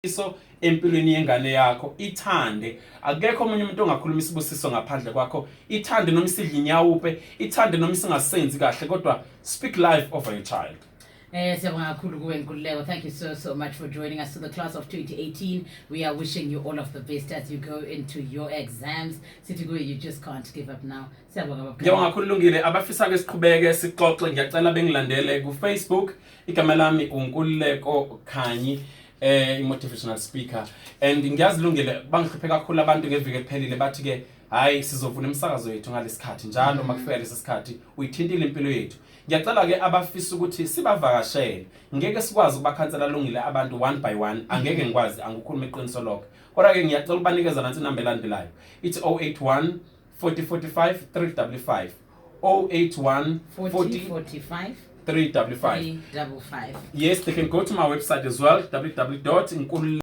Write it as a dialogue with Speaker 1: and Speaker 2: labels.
Speaker 1: Isibusiso empilweni yengane yakho, ithande. Akekho omunye umuntu ongakhuluma isibusiso ngaphandle kwakho. Ithande noma isidla inyawupe, ithande noma isingasenzi kahle, kodwa speak life over your child.
Speaker 2: Siyabonga kakhulu kuwe, Nkululeko. Thank you so so much for joining us. To the class of 2018, we are wishing you all of the best as you go into your exams. Sithi kuwe, you just can't give up now. Siyabonga, baba.
Speaker 1: Ngiyabonga kakhulu, Lungile. Abafisa ke siqhubeke sixoxe, ngiyacela bengilandele ku Facebook. Igama lami uNkululeko Khanyi, i-motivational speaker, and ngiyazi, Lungile, bangihluphe kakhulu abantu ngeviki eliphelile, bathi ke hayi, sizovula imisakazo yethu ngalesikhathi njalo makufika lesi sikhathi, uyithintile impilo yethu. Ngiyacela ke abafisa ukuthi sibavakashele, ngeke sikwazi ukubakhansela, Lungile, abantu one by one, angeke ngikwazi, angikhuluma iqiniso lokho, kodwa ke ngiyacela ukubanikeza nansi inamba elandelayo, ithi 081 40 45 355, 081
Speaker 2: 40
Speaker 1: 40
Speaker 2: 45
Speaker 1: 355.
Speaker 2: 355.
Speaker 1: Yes, they can go to my website as well, www.nkululeko.